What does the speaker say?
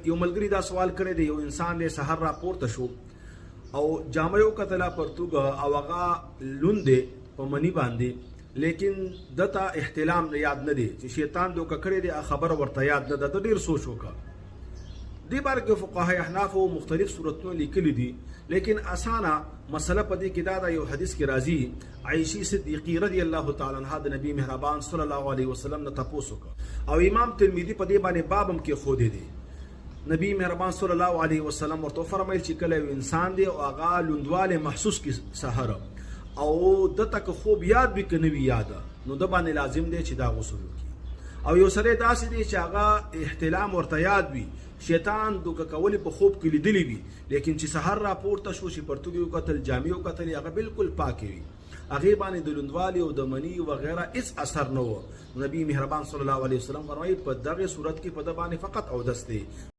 یو ملګري دا سوال کړی دی، یو انسان دی، سحر را پورته شو او جامه یې وکتله پرتوګ او هغه لوند دی په مني باندې، لیکن ده ته احتلام نه یاد نه دی چې شیطان دوکه کړی دی، خبره ورته یاد نه ده. ده ډېر سوچ وکړ. دې باره کې فقهای احنافو مختلف صورتونه لیکلي دي، لیکن اسانه مسله په دې کې دا ده، یو حدیث کې راځي، عائشې صدیقی رضی الله تعالی عنها د نبی مهربان صلی الله علیه وسلم نه تپوس وکړ او امام ترمذي په دې باندې باب هم کېښودی دی. نبی مهربان صلی الله علیه وسلم ورته وفرمایل چې کله یو انسان دی او هغه لوندوالی محسوس کړي سحر او ده ته که خوب یاد وي که نه وي یاد، نو ده باندې لازم دی چې دا غسل وکړي. او یو سړی داسې دی چې هغه احتلام ورته یاد وي، شیطان دوکه کولې په خوب کې لیدلی وي، لیکن چې سحر راپورته شو، چې پرتوګ یې وکتل، جامې یې وکتلې، هغه بالکل پاکې وي، هغې باندې د لوندوالي او د مني وغیره هیڅ اثر نه و. نبی مهربان صلی الله علیه وسلم فرمایي په دغه صورت کې په ده باندې فقط اودس دی.